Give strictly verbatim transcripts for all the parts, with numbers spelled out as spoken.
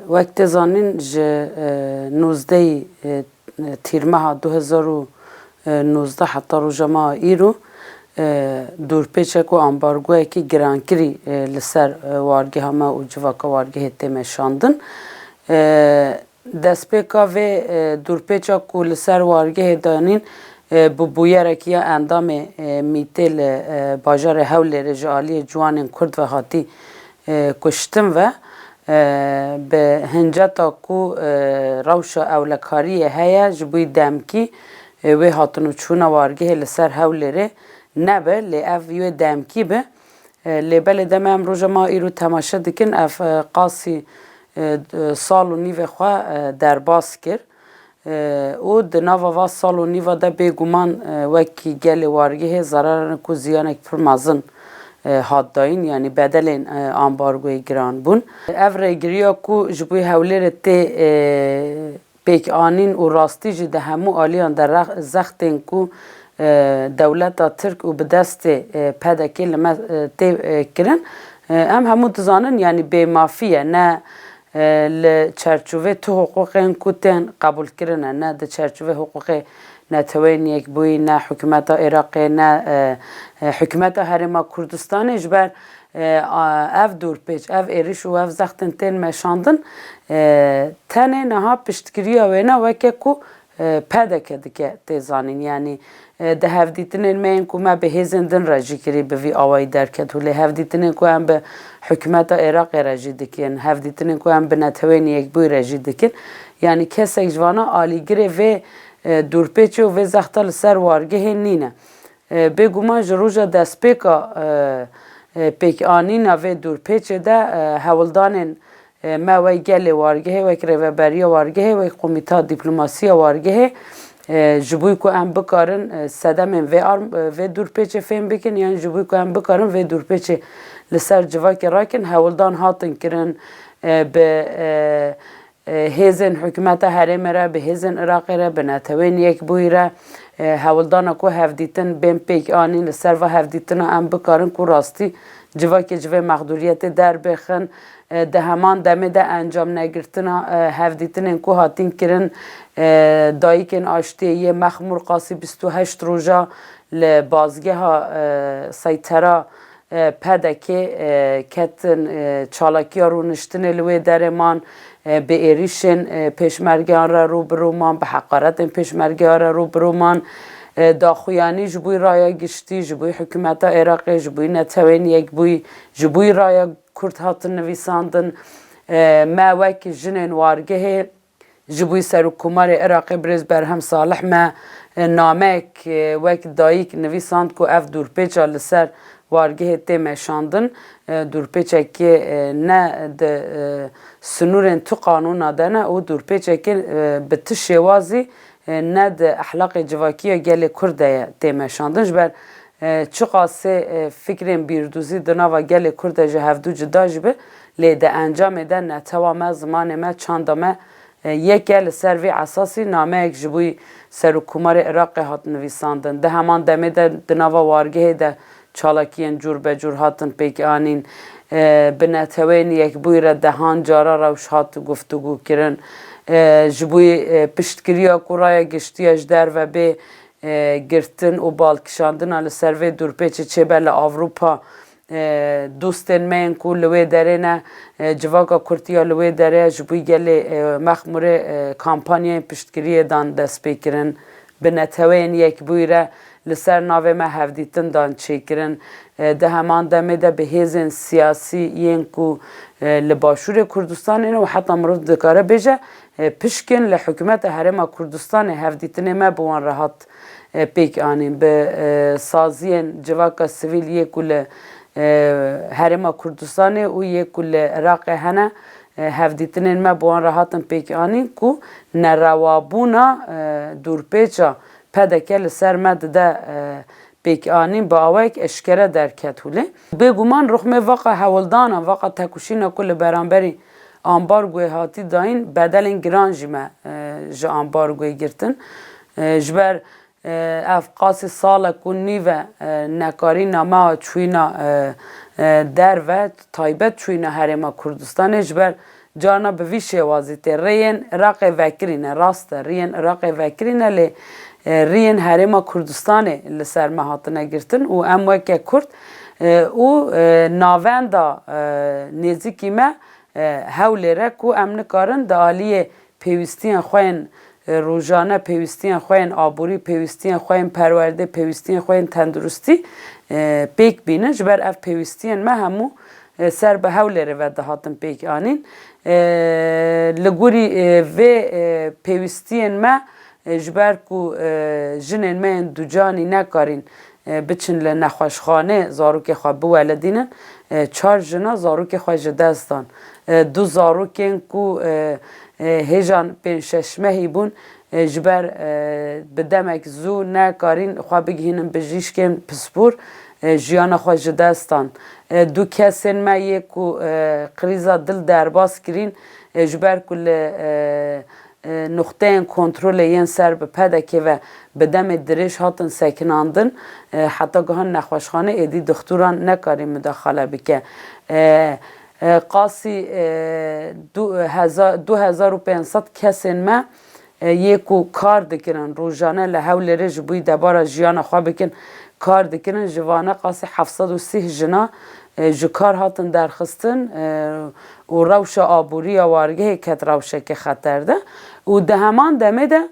Wek tê zanîn, ji, e, nozdehê, e, Tîrmeha du hezar û nozdeh heta roja me îro, e, dûrpêçek û ambargoyekî girankirî, e, li ser, e, wargeha me û civaka wargehê tê meşandin. E, destpêka vê, e, dûrpêça ku li ser wargehê danîn, e, bi bûyerekî ya endamê, e, mîtê li, e, bajarê Hewlêrê ji aliyê ciwanên Kurd ve hatî, e, kuştin ve, e, bi hinceta ku, e, rewşa ewlekariyê heye, ji bo demkî, e, wê hatin û çûna wargehê li ser Hewlêrê nebe, lê ev wê demkî be. E, lê belê dema em roja me îro temaşe dikin, ev, e, qasî, e, d-, sal û nîvê xwe, e, derbas kir. E, û di nava va sal û nîva de bêguman, e, wekî gelê wargehê zerarên ku ziyanek pir mezin, e, hat dayîn, yanî bedelên, e, ambargoyê giran bûn. Ev rêgiriya ku ji bo Hewlêrê tê, e, pêkanîn û rastî jî di hemû aliyan de rex-, zextên ku, e, dewleta Tirk û bi destê, e, P D K li me, e, tê, e, kirin, e, em hemû dizanin, yanî bêmafî ye, ne, e, li çerçovê tu hiqûqên ku tên qebûlkirin e, ne di çerçovê hiqûqê Neteweyên Yekbûyî, ne hikûmeta Iraqê, ne, e, e, hikûmeta Herêma Kurdistanê, ji ber, e, a, ev dûrpêç, ev êrîş û ev zextin tên meşandin, e, tenê niha piştgiriya wêne weke ku, e, P D K dike tê zanîn. Yanî, e, di hevdîtinên me yên ku me bi hêzên din re jî kirî bi vî awayî derket û lê hevdîtinên ku em bi hikûmeta Iraqê re jî dikin, hevdîtinên ku em bi Neteweyên Yekbûyî re jî dikin. Yanî kesek ji vana alîgirê vê, e, dûrpêçê û vê zexta li ser wargehê nîne. E, bêguman ji roja destpêka, e, e, pêkanîna vê dûrpêçê de, e, hewldanên, e, me wek gelê wargehê, wek rêveberiya wargehê, wek komîta dîplomasiya wargehê, e, ji bo ku em bikarin, e, sedemên vê arm-, e, vê dûrpêçê fêm bikin, yan ji bo ku em bikarin vê dûrpêçê li ser civakê rakin, hewldan hatin kirin, e, bi, e, e, hêzên hikûmeta herêmê re, bi hêzên Iraqê re, bi Neteweyên Yekbûyî re, e, hewldana ku hevdîtin bên pêk anîn, li ser va hevdîtina em bikarin ku rastî civakê ji vê mexdûriyetê derbêxin. E, di heman demê de encam negirtina, e, hevdîtinên ku hatîn kirin, e, dayikên aştiyê yê Mexmûr qasî bîst û heşt roja li bazgeha, e, seytera e, P D K, e, ketin, e, çalakiya rûniştinê li wê derê man, e, bi êrîşên, e, pêşmergeyan re rû bi rû man, bi heqaretên pêşmergeyan re rû bi rû man. E, daxuyanî ji bo raya giştî, ji bo hikûmeta Iraqê, ji bo Netewên Yekbûyî, ji bo raya Kurd hatin nivîsandin. E, me wek jinên wargehê, Ji bo Serokkomarê Iraqê birêz Berhem Salih me, e, nameyek, e, wek dayik nivîsand ku ev dûrpêça li ser wargehê tê meşandin, e, dûrpêçekê, e, ne di, e, sinûrên tu qanûna de ne û dûrpêçekê, e, bi tu şêwazî, e, ne di ehlaqê civakiya gelê Kurd de ye tê meşandin. Ji ber, e, çiqasê, e, fikrên bîrdûzî di nava gelê Kurd de ji hevdû cida jî be, lê di encamê de netewa me, zimanê me, çanda me, e, yek e. Li ser vê esasî nameyek ji bo Serokkomarê Iraqê hat nivîsandin. Di heman demê de di nava wargehê de çalakiyên cûr be cûr hatin pêk anîn. E, bi Neteweyên Yekbûyî re dehan cara rewş hat guftûgû kirin. E, ji bo, e, piştgiriya ku raya giştî ya ji derve bê, e, girtin û balkişandina li ser vê dûrpêçê çêbe li Ewropa, e, dostên me yên ku li wê derê ne, e, civaka Kurd ya li wê derê ji bo gelê, e, Mexmûrê, e, kampanyayên piştgiriyê dan destpêkirin. Bi Neteweyên Yekbûyî re li ser navê me hevdîtin dan çêkirin. E, di heman demê de bi hêzên siyasî yên ku, e, li Başûrê Kurdistanê ne û heta mirov dikare bêje, e, pişkin li hikûmeta Herêma Kurdistanê hevdîtinê me bi wan re hat, e, pêk anîn. Bi, e, saziyên civaka sivîl yê ku li, e, Herêma Kurdistanê û yê ku li Iraqê hene, e, hevdîtinên me bi wan re hatin pêk anîn ku nerewabûna, e, dûrpêça P D K li ser me dide, e, pêk anîn bi awayek eşkere derket hûlê. Bêguman rixmê vaqa hewldana, vaqa tekoşîna ku li beramberî ambargoyê hatî dayîn, bedelên giran jî me, e, ji ambargoyê girtin. E, ji ber, e, ev qasî salek û nîv e, e, nekarîna me a çûyîna, e, e, derve, taybet çûyîne Herêma Kurdistanê, ji ber carna bi vî şêwazî tê. Rêyên Iraqê vekirî ne, rast e, rêyên Iraqê vekirî ne, lê, e, rêyên Herêma Kurdistanê li ser me hatine girtin û em weke Kurd, e, û, e, navenda, e, nêzîkî me, e, Hewlêr e ku em nikarin di aliyê pêwîstiyên xwe yên, e, rojane, pêwîstiyên xwe yên aborî, pêwîstiyên xwe yên perwerdê, pêwîstiyên xwe yên tenduristî, e, pêk bînin. Ji ber ev pêwîstiyên me hemû, e, ser bi Hewlêrê ve dihatin pêk anîn. E, li gorî, e, vê, e, pêwîstiyên me, e, ji ber ku, e, jinên me yên ducanî nekarîn, e, biçin li nexweşxanê zarokê xwe biwelidînin, e, çar jina zarokê xwe ji dest dan. E, du zarokên ku, e, e, hêjan pênc şeş mehî bûn, e, ji ber, e, bi demek zû nekarîn xwe bigihînin bijîşkên pispor, e, jiyana xwe ji dest dan. E, du kesên me yê ku, e, krîza dil derbas kirîn, e, ji ber ku li, e, e, nuqteyên kontrolê yên ser bi P D K ve bi demê dirêj hatin sekinandin, e, heta gihan nexweşxane, êdî dixturan nekarî mudaxale bike. E, e, qasî, e, du hezar, du hezar û pênc sed kesên me, e, yê ku kar dikirin, rojane li Hewlêrê ji bo debara jiyana xwe bikin, kar dikirin, ji vane qasî heft sed û sîh jina, e, ji kar hatin derxistin, e, û rewşa aboriya wargehê ket rewşeke xeter de û di heman demê de,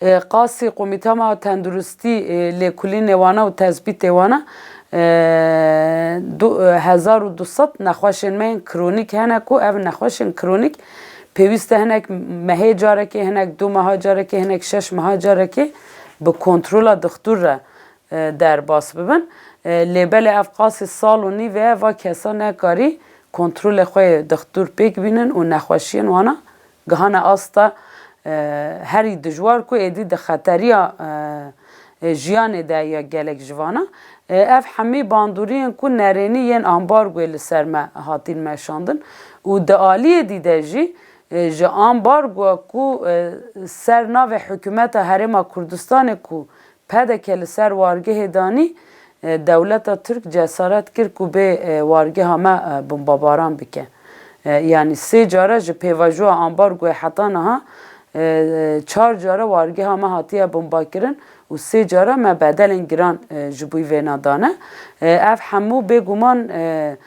e, qasî Komîta me ya Tenduristî, e, lêkolînê wana û tezbîtê wana, e, du, e, hezar û du sed nexweşên me yên kronîk hene ku ev nexweşên kronîk pêwîst e hinek mehê carekê, hinek du meha carekê, hinek şeş meha carekê bi kontrola dixtur re, e, derbas bibin. E, lê belê ev qasî sal û nîv e, va kesa nekarî kontrolê xwe yê dixtur pêk bînin û nexweşiyên wana gihane asta, e, herî dijwar ku êdî di xeteriya, e, e, jiyanê de ya gelek ji vana. E, ev hemî bandoriyên ku nerênî yên ambargoyê li ser me hatîn meşandin û di aliyê dî de jî, e, ji ambargoya ku, e, ser navê hikûmeta Herêma Kurdistanê ku P D K li ser wargehê danî, e, dewleta Tirk cesaret kir ku bê, e, wargeha me, e, bombabaran bike. E, yanî sê cara ji pêvajoya ambargoyê heta niha, e, çar cara wargeha me hatiye bombakirin û sê cara me bedelên giran, e, ji bo vêna dane. E, ev hemû bêguman, e,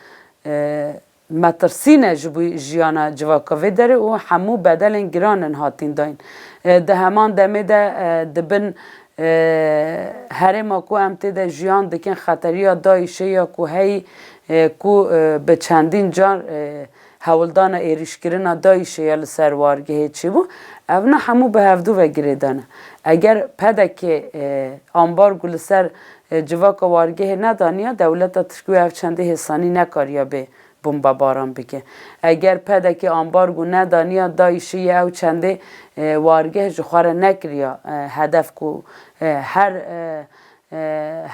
e, metirsî ne ji bo jiyana civaka vê derê û hemû bedelên giran in hatîn dayîn. E, di heman demê de, e, di bin, e, herêma ku em tê de jiyan dikin, xeteriya DAIŞê ya ku heyî, e, ku, e, bi çendîn car, e, hewldana êrîşkirina DAIŞê ya li ser wargehê çêbû, evna hemû bi hevdû ve girêdane. Eger P D K, e, ambargo li ser, e, civaka wargehê nedaniya, dewleta Tirk wê ev çendê hêsanî nekariya bê bombebaran bike. Eger P D K ambargo nedaniya, DAIŞê yê ew çendê, e, wargeh ji xwe re nekiriya, e, hedef ku, e, her, e, e,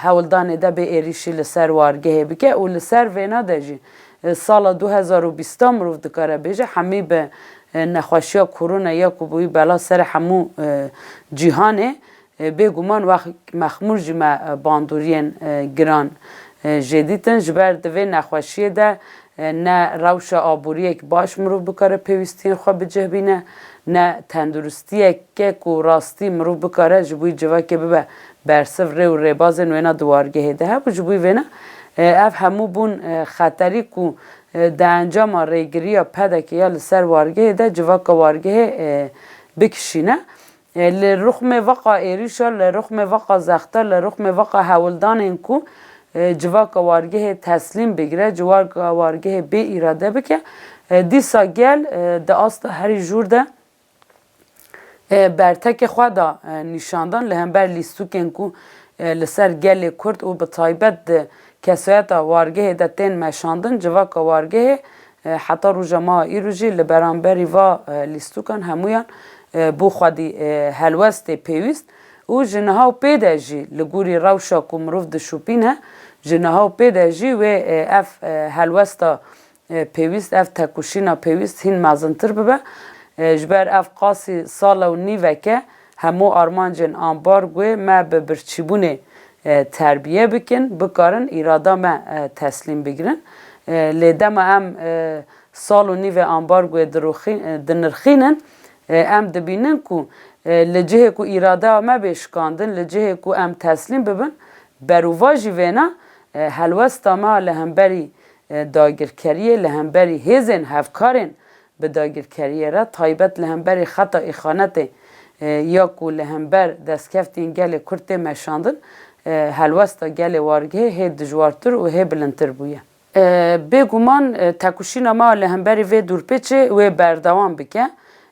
hewldanê de bê êrîşî li ser wargehê bike û li ser vêna de jî, e, sala du hezar û bîsta mirov dikare bêje hemî bi, e, nexweşiya korona ya ku bûyî bela serê hemû, e, cîhanê, e, bêguman wext mexmûr jî me, e, bandoriyên, e, giran, e, jê dîtin. Ji ber di vê nexweşiyê de, e, ne rewşa aboriyek baş mirov bikare pêwîstiyên xwe bi cih bîne, ne tenduristiyeke ku rastî mirov bikare ji bo civakê bibe bersiv rê û rêbazên wêna di wargehê de hebû. Ji bo vêna, e, ev hemû bûn, e, xeterî ku, e, di encama rêgiriya P D K ya li ser wargehê de civaka wargehê, e, bikişîne. E, li rixmê veqa êrîşa, li rixmê veqa zexta, li rixmê veqa hewldanên ku, e, civaka wargehê teslîm bigire, civaka wargehê bê îrade bike, e, dîsa gel, e, di asta herî jûr de, e, bertekê xwe da, e, nîşandan li hember lîstûkên ku, e, li ser gelê Kurd û bi taybet di kesayeta wargehê de tên meşandin, civaka wargehê, e, heta roja ma îro jî li beramberî va, e, lîstûkan hemûyan, e, bû xwedî, e, helwestê pêwîst û ji niha û pê de jî li gorî rewşa ku mirov dişopîne, ji niha û pê de jî wê, e, ev, e, helwesta, e, pêwîst, ev tekoşîna pêwîst hîn mezintir bibe. E, ji ber ev qasî sala û nîveke hemû armancên ambargoyê me bi birçîbûnê, e, terbiye bikin, bikarin îrada me, e, teslîm bigirin. E, lê dema em, e, sal û nîvê ambargoyê diruxî-, e, dinirxînin, e, em dibînin ku, e, li cihê ku îradeya me bê şikandin, li cihê ku em teslîm bibin, berûva jî vêna, e, helwesta me li hemberî, e, dagirkeriyê, li hemberî hêzên hevkarên bi dagirkeriyê re, taybet li hemberî xeta îxanetê, e, ya ku li hember destkeftiyên gelê Kurd tê meşandin, e, helwesta gelê wargehê hê dijwartir û hê bilindtir bûye. E, bêguman, e, tekoşîna me li hemberî vê dûrpêçê wê berdewam bike.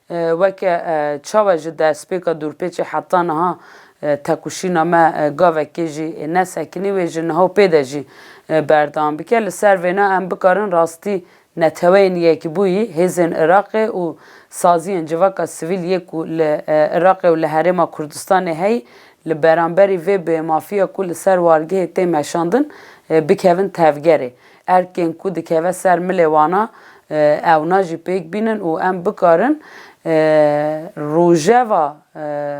E, weke, e, çawa ji destpêka dûrpêçê heta niha, e, tekoşîna me, e, gavekê jî, e, nesekinî, wê ji niha û pê de jî, e, berdewam bike. Li ser vêna em bikarin rastî Neteweyên Yekbûyî, hêzên Iraqê û saziyên civaka sivîl yê ku li, e, Iraqê û li Herêma Kurdistanê heyî, li beramberî vê bêmafiya ku li ser wargehê tê meşandin, e, bikevin tevgerê. Erkên ku dikeve ser milê wana, e, ewna jî pêk bînin û em bikarin, e, rojeva, e,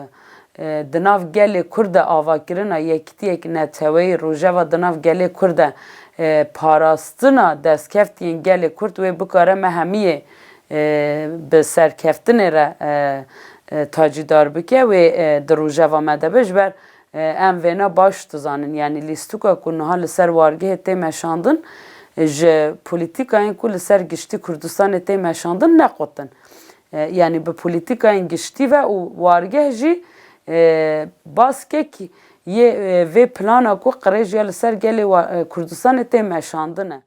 e, di nav gelê Kurd de avakirina yekitiyek neteweyî, rojeva di nav gelê Kurd de, e, parastina destkeftiyên gelê Kurd wê bikare me hemiyê, e, bi serkeftinê re, e, e, tacîdar bike, wê, e, di rojeva me de be. Ji ber, e, em vêna baş dizanin, yanî lîstika ku niha li ser wargehê tê meşandin, e, ji polîtîkayên ku li ser giştî Kurdistanê tê meşandin neqotin. E, yanî bi polîtîkayên giştî ve û wargeh jî, e, baskek yê, e, vê plana ku qirêj ya li ser gelê wa-, e, Kurdistanê tê meşandin e.